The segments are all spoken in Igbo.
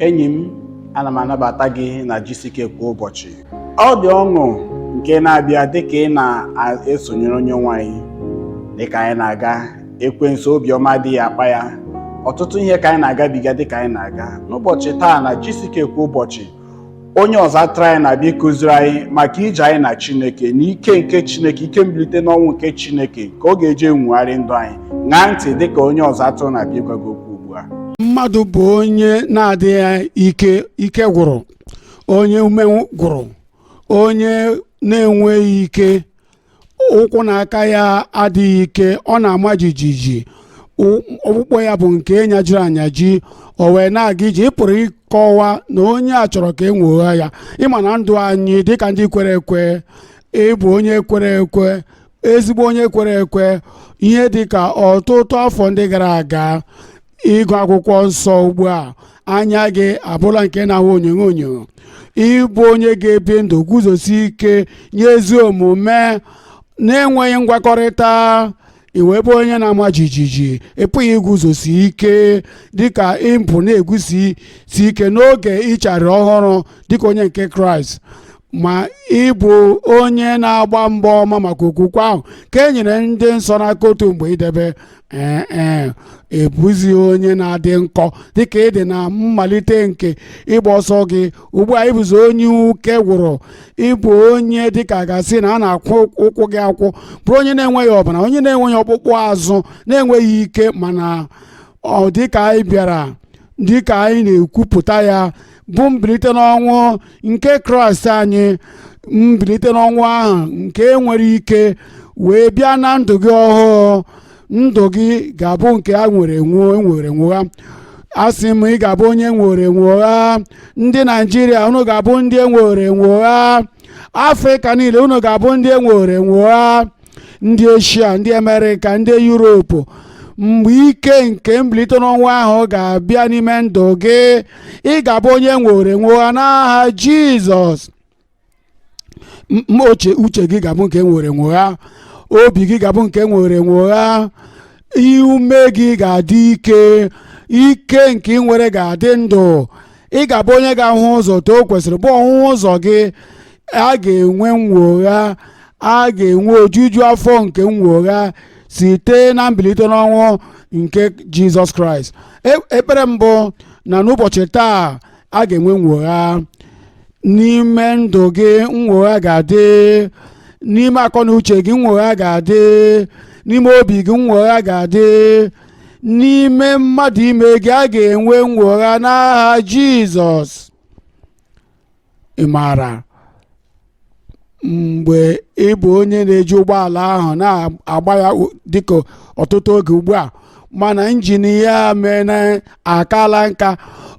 Enyi m, ana m anabata gị na GCK kwa ụbọchị. Ọ dị ọṅụ nke na-abịa dịka ị na-esonyere onye nwe anyị dịka anyị na-aga. Ekwensu obiọma adịghị akpa ya. Ọtụtụ ihe ka anyị na-agabiga dịka anyị na-aga n'ụbọchị taa na GCK kwa ụbọchị. Onye ọzọ atụrụ anyị na-abịa ịkụziri anyị maka ije anyị na Chineke na ike nke Chineke, ike mbilite n'ọnwụ nke Chineke ka ọ ga-eji enwugharị ndụ anyị. Ṅaa ntị dịka onye ọzọ atụrụ na-abịa ịgwa gị okwu ugbu a. Mmadụ bụ onye na-adịghị ike, ike gwụrụ, onye ume gwụrụ, onye na-enweghị ike, ụkwụ na aka ya adịghị ike, ọ na-ama jijiji, ọkpụkpọ ya bụ nke nyajiri anyaji, o wee na-aga ije. Ị pụrụ ịkọwa na onye a chọrọ ka e nwogha ya. Ịma na ndụ anyị dịka ndị kwere ekwe, ịbụ onye kwere ekwe, ezigbo onye kwere ekwe, ihe dịka ọtụtụ afọ ndị gara aga, ịgụ akwụkwọ nsọ ugbu a, anya gị abụrụla nke na-ahụ onyonyo. Ịbụ onye ga-ebi ndụ guzosi ike nye ezi omume na-enweghị ngwakọrịta, iwe bụ onye na-ama jijiji, ị pụghị iguzosi ike dịka ịpụ na-egusi si ike n'oge ịchara ọhụrụ dịka onye nke Kraịst, ma ịbụ onye na-agba mbọ ọma maka okwukwe ahụ ka e nyere ndị nsọ n'aka otu mgbe idebe. Ee, ebuzi onye na-adị nkọ dịka ịdị na mmalite nke ịgba ọsọ gị. Ugbu a ịbụzi onye uke gwụrụ, ịbụ onye dịka gasị na a na-akwụ ụkwụ gị akwụ, bụrụ onye na-enweghị ọbara, onye na-enweghị ọkpụkpụ azụ, na-enweghị ike. Mana ọ dịka anyị bịara, dịka anyị na-ekwupụta ya bụ mbilite n'ọnwụ nke Kraịst anyị, mbilite n'ọnwụ ahụ nke nwere ike wee bịa na ndụ gị ọhụụ. Ndụ gị ga-abụ nke a nwere nwere nwogha. Asị m, ị ga-abụ onye nwere nwogha. Ndị Naijiria, unu ga-abụ ndị enwere nwogha. Afrịka niile, unu ga-abụ ndị enwere nwogha. Ndị Eshia, ndị Amerịka, ndị Yuropu, mgbe ike nke mbilite n'ọnwụ ahụ ga-abịa n'ime ndụ gị, ị ga-abụ onye nwere nwogha n'aha Jizọs. Oche uche gị ga-abụ nke nwere nwogha, obi gị ga-abụ nke nwere nwogha, ume gị ga-adị ike, ike nke ị nwere ga-adị ndụ. Ị ga-abụ onye ga-ahụ ụzọ otu o kwesịrị, bụ ọhụhụ ụzọ gị a ga-enwe nwogha, a ga-enwe ojuju afọ nke nwogha site na mbilite n'ọnwụ nke Jizọs Kraịst. Ekpere mbụ na n'ụbọchị taa, a ga-enwe nwogha n'ime ndụ gị, nwogha ga-adị n'ime akọ na uche gị, nwogha ga-adị n'ime obi gị, nwogha ga-adị n'ime mmadụ ime gị, a ga-enwe nwogha n'aha Jizọs. Ị maara mgbe ị bụ onye na-eji ụgbọala ahụ na-agba ya dịka ọtụtụ oge ugbu a, mana injin ya mere akala nka,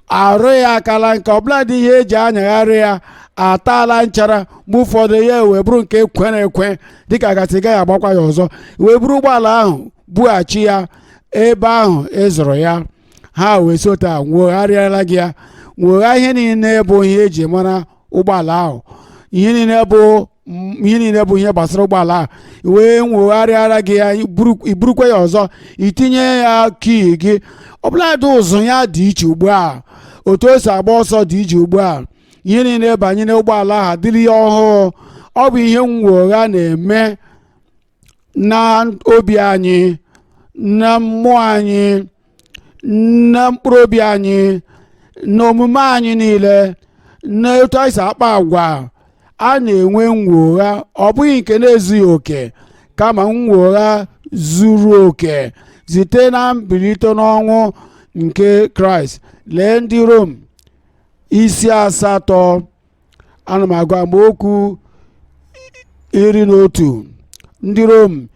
arụ ya akala nka, ọbụladị ihe eji anyagharị ya ataala nchara. Mgbe ụfọdụ ya wee bụrụ nke kwere ekwe, dịka gasị gaghị agbakwa ya ọzọ. Wee buru ụgbọala ahụ bughachi ya ebe ahụ ị zụrụ ya, ha wee sota nwogharịala gị ya, nwogha ihe niile bụ ihe eji mara ụgbọala ahụ, ihe niile bụ ihe gbasara ụgbọala ahụ, wee nwogharịara gị ya, iburukwa ya ọzọ, itinye ya kii gị. Ọbụladị ụzụ ya dị iche ugbu a, otu o si agba ọsọ dị iche ugbu a, ihe niile banyere ụgbọala ahụ adịrị ya ọhụụ. Ọ bụ ihe nwogha na-eme na obi anyị, na mmụọ anyị, na mkpụrụ obi anyị, na omume anyị niile, na otu anyị si akpa agwa. A na-enwe nwogha, ọ bụghị nke na-ezughị oke, kama nwogha zuru oke site na mbilite n'ọnwụ nke Kraịst. Lee ndị Rom isi 8, ana m agụ amaokwu 11. Ndị Rom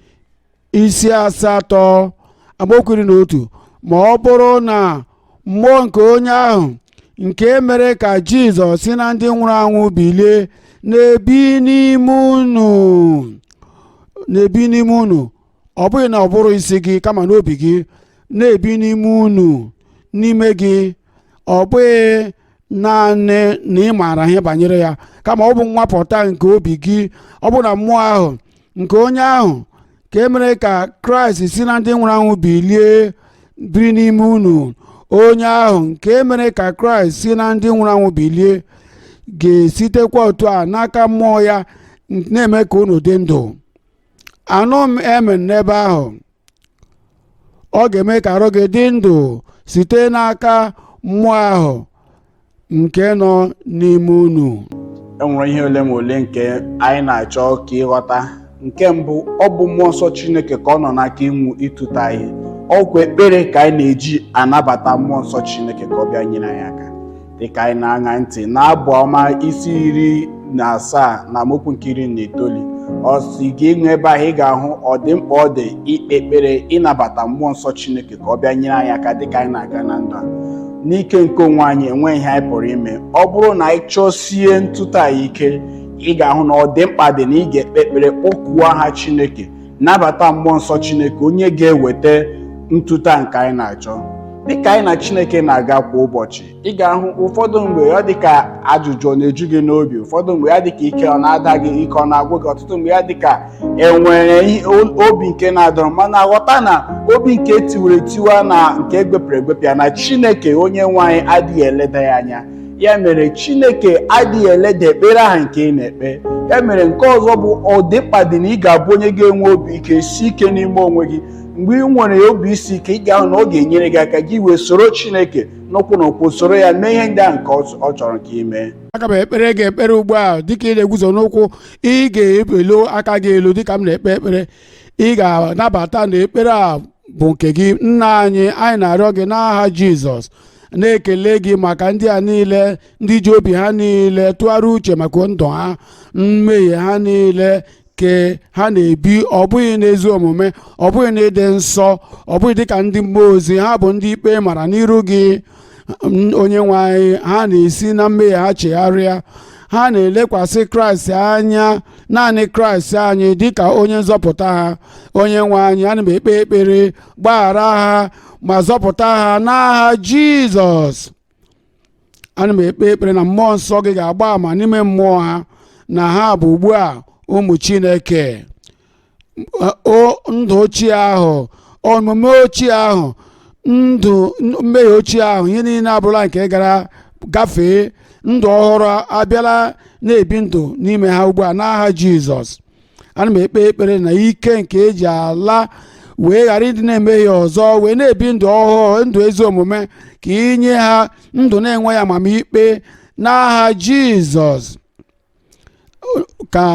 isi 8, amaokwu 11: ma ọ bụrụ na mmụọ nke onye ahụ nke mere ka Jizọs si na ndị nwụrụ anwụ bilie na-ebi n'ime unu, na-ebi n'ime unu, ọ bụghị na ọ bụrụ isi gị, kama n'obi gị, na-ebi n'ime unu, n'ime gị, ọ bụghị naanị na ị maara ihe banyere ya, kama ọ bụ nwapụta nke obi gị, ọ bụ na mmụọ ahụ nke onye ahụ ka e mere ka Kraịst si na ndị nwụrụ anwụ bilie biri n'ime unu, Onye ahụ nke mere ka Kraịst si na ndị nwụrụ anwụ bilie ga-esitekwa otu a n'aka mmụọ ya na-eme ka unu dị ndụ. Anụ m amen n'ebe ahụ. Ọ ga-eme ka arụ gị dị ndụ site n'aka mmụọ ahụ nke nọ n'ime unu. E nwere ihe ole ma ole nke anyị na-achọ ka ịghọta. Nke mbụ, ọ bụ mmụọ nsọ Chineke ka ọ nọ n'aka inwu ịtụta anyị. Ọkwa ekpere ka anyị na-eji anabata mmụọ nsọ Chineke ka ọ bịa nyere anyị aka. Dịka anyị na-aṅa ntị na-abụ ọma isi 17 na amaokwu nke 19, ọ sị gị ịṅụ ebe ahụ, ị ga-ahụ ọ dị mkpa ọ dị ikpe ekpere ịnabata mmụọ nsọ Chineke ka ọ bịa nyere anyị aka dịka anyị na-aga na ndụ a. N'ike nke onwe anyị, enweghị ihe anyị pụrụ ime. Ọ bụrụ na anyị chọsie ntụta anyị ike, ị ga-ahụ na ọ dị mkpa dị na ị ga-ekpe ekpere, kpọkuo aha Chineke, nabata mmụọ nsọ Chineke, onye ga-eweta ntụta nke anyị na-achọ. Dịka anyị na Chineke na-aga kwa ụbọchị, ị ga-ahụ ụfọdụ mgbe ọ dị ka ajụjụ ọ na-eju gị n'obi, ụfọdụ mgbe ya dị ka ike ọ na-ada gị, ike ọ na-agwụ gị, ọtụtụ mgbe ya dị ka enwere obi nke na-adọrọ. Mana ghọta na obi nke tiwere etiwa na nke egwepịara egwepịa na Chineke onye nwe anyị adịghị eleda ya anya. Ya mere Chineke adịghị eleda ekpere ahụ nke ị na-ekpe. Ya mere nke ọzọ bụ, ọ dị mkpa dị na ị ga-abụ onye ga-enwe obi ike, si ike n'ime onwe gị. Mgbe ị nwere obi isi ike, ị ga-ahụ na ọ ga-enyere gị aka gị wee soro Chineke n'ụkwụ na ụkwụ, soro ya mee ihe ndị ahụ nke ọ chọrọ ka ị mee. Aga m ekpere gị ekpere ugbu a. Dịka ị na-eguzo n'ụkwụ, ị ga-ebelu aka gị elu dịka m na-ekpe ekpere. Ị ga-anabata na ekpere a bụ nke gị. Nna anyị, anyị na-arịọ gị n'aha Jizọs, na-ekele gị maka ndị a niile, ndị ji obi ha niile tụgharịa uche maka ndụ ha, mmehie ha niile ke ha na-ebi, ọ bụghị n'ezi omume, ọ bụghị n'ịdị nsọ, ọ bụghị dịka ndị mmụọ ozi. Ha bụ ndị ikpe mara n'iru gị, onye nwe anyị. Ha na-esi na mmehie ha chegharịa. Ha na-elekwasị Kraịst anya, naanị Kraịst anyị, dịka onye nzọpụta ha. Onye nwe anyị, ana m ekpe ekpere, gbaghara ha ma zọpụta ha n'aha Jizọs. Ana m ekpe ekpere na mmụọ nsọ gị ga-agba àmà n'ime mmụọ ha na ha bụ ugbu a ụmụ Chineke. O ndụ ochie ahụ, omume ochie ahụ, ndụ mmehie ochie ahụ, ihe niile abụrụla nke gara gafee. Ndụ ọhụrụ abịala na-ebi ndụ n'ime ha ugbu a n'aha Jizọs. Ana m ekpe ekpere na ike nke eji ala wee ghara ịdị na-emehie ọzọ, wee na-ebi ndụ ọhụrụ, ndụ ezi omume, ka inye ha ndụ na-enweghị amamikpe n'aha Jizọs. Ka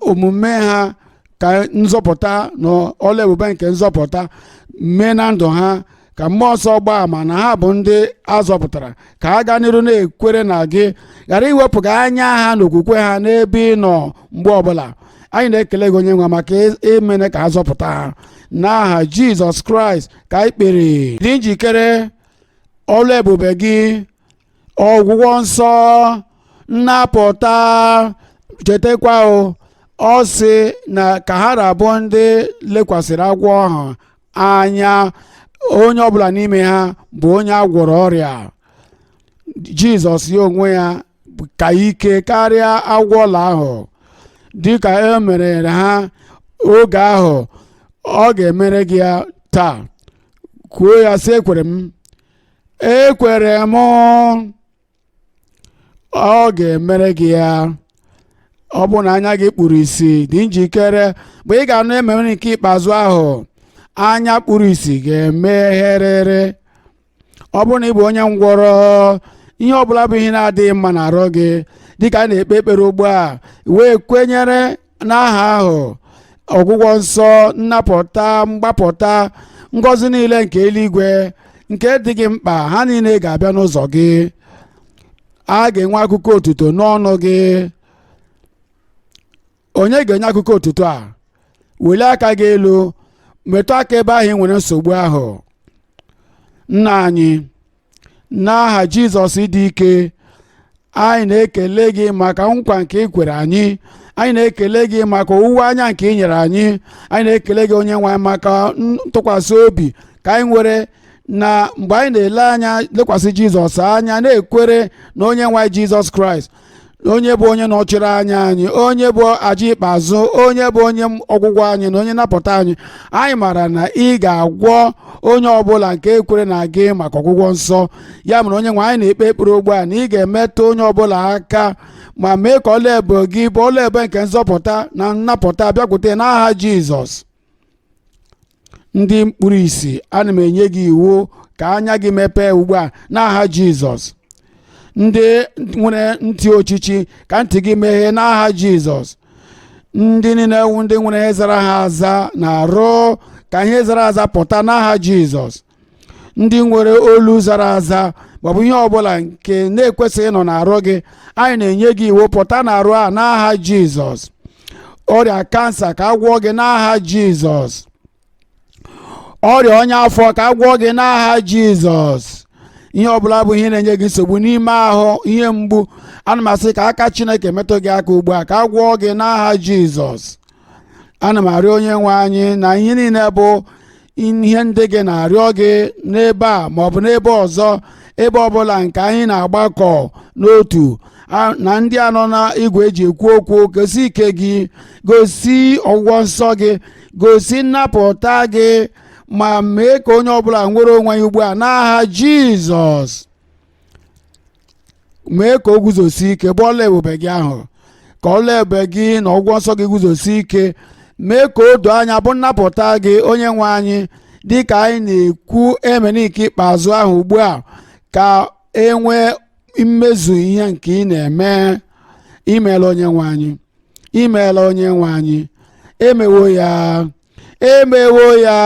omume ha, ka nzọpụta na ọla ebube nke nzọpụta mee na ndụ ha, ka mmụọ nsọ gbaa ama na ha bụ ndị azọpụtara, ka ha gaa n'iru na-ekwere na gị, ghara iwepụga anya ha n'okwukwe ha n'ebe ị nọ mgbe ọbụla. Anyị na-ekele gị, onye nwe, maka imene ka ha zọpụta ha. N'aha Jizọs Kraịst ka anyị kpere. Dị njikere, ọlụ ebube gị, ọgwụgwọ nsọ, nnapụta. Chetakwa o, ọ sị na ka ha rabụ ndị lekwasịrị agwọ ahụ anya, onye ọbụla n'ime ha bụ onye a gwọrọ ọrịa. Jizọs ya onwe ya ka ike karịa agwọ ọla ahụ. Dịka e mere ha oge ahụ, ọ ga-emere gị ya taa. Kwuo ya sị, "Ekwere m, ekwere m." Ọ ga-emere gị ya. Ọ bụ na anya gị kpuru isi, dị njikere. Mgbe ị ga-anụ ememe nke ikpeazụ ahụ, anya kpuru isi ga-emegherịrị. Ọ bụrụ na ị bụ onye ngwọrọ, ihe ọbụla bụ ihe na-adịghị mma na-arụ gị, dịka a na-ekpe ekpere ugbu a, wee kwenyere n'aha ahụ, ọgwụgwọ nsọ, nnapụta, mgbapụta, ngọzi niile nke eluigwe nke dị gị mkpa, ha niile ga-abịa n'ụzọ gị. A ga-enwe akụkọ otuto n'ọnụ gị. Onye ga-enye akụkọ otuto a? Welie aka gị elu, metụ aka ebe ahụ ị nwere nsogbu ahụ. Nna anyị, n'aha Jizọs dị ike, anyị na-ekele gị maka nkwa nke ị kwere anyị. Anyị na-ekele gị maka owuwe anya nke ị nyere anyị. Anyị na-ekele gị, onye nwe anyị, maka ntụkwasị obi ka anyị nwere na mgbe anyị na-ele anya lekwasị Jizọs anya, na-ekwere na onye nwe anyị Jizọs Kraịst. Onye bụ onye nọchiri anya anyị, onye bụ aja ikpeazụ, onye bụ onye ọgwụgwọ anyị na onye nnapụta anyị, anyị maara na ị ga-agwọ onye ọbụla nke ekwere na gị maka ọgwụgwọ nsọ. Ya mere, onye nwe anyị, na-ekpe ekpere ugbu a na ị ga-emetụ onye ọbụla aka ma mee ka ọla ebube gị bụ ọla ebube nke nzọpụta na nnapụta bịakwute n'aha Jizọs. Ndị kpuru isi, ana m enye gị iwu ka anya gị mepee ugbu a n'aha Jizọs. Ndị nwere ntị ochichi, ka ntị gị meghee n'aha Jizọs. Ndị niile wu ndị nwere ihe zara ha aza na arụ, ka ihe zara aza pụta n'aha Jizọs. Ndị nwere olu zara aza maọbụ ihe ọbụla nke na-ekwesịghị ịnọ n'arụ gị, anyị na-enye gị iwu, pụta n'arụ a n'aha Jizọs. Ọrịa kansa, ka a gwọọ gị n'aha Jizọs. Ọrịa ọnya afọ, ka a gwọọ gị n'aha Jizọs. Ihe ọbụla bụ ihe na-enye gị nsogbu n'ime ahụ, ihe mgbu, ana m asị ka aka Chineke metụ gị aka ugbu a, ka a gwọọ gị n'aha Jizọs. Ana m arịọ onye nwe anyị na ihe niile bụ ihe ndị gị na-arịọ gị n'ebe a ma ọ bụ n'ebe ọzọ, ebe ọbụla nke anyị na-agbakọ n'otu na ndị a nọ n'igwe eji ekwu okwu, gosi ike gị, gosi ọgwụgwọ nsọ gị, gosi nnapụta gị, ma mee ka onye ọbụla nwere onwe ya ugbu a n'aha Jizọs. Mee ka o guzosi ike bụ ọla ebube gị ahụ, ka ọla ebube gị na ọgwụgwọ nsọ gị guzosi ike. Mee ka o doo anya bụ nnapụta gị, onye nwe anyị, dị ka anyị na-ekwu emenike ikpeazụ ahụ ugbu a, ka e nwee mmezu ihe nke ị na-eme. Imeela, onye nwe anyị. Imeela, onye nwe anyị. Emewo ya, emewo ya,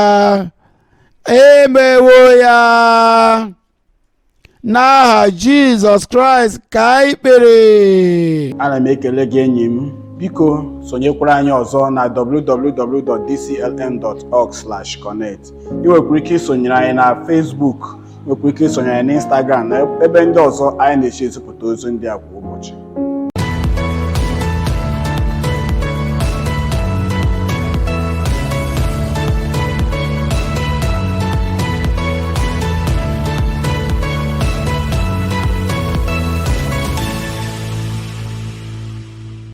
emewo ya. N'aha Jizọs Kraịst ka anyị kpere. Ana m ekele gị, enyi m. Biko sonyekwara anyị ọzọ na www.dclm.org/connect. Ị nwekwara ike isonyere anyị na Facebook, nwekwara ike isonyere anyị na Instagram na ebe ndị ọzọ anyị na-echi ezipụta ozi ndị a kwa ụbọchị.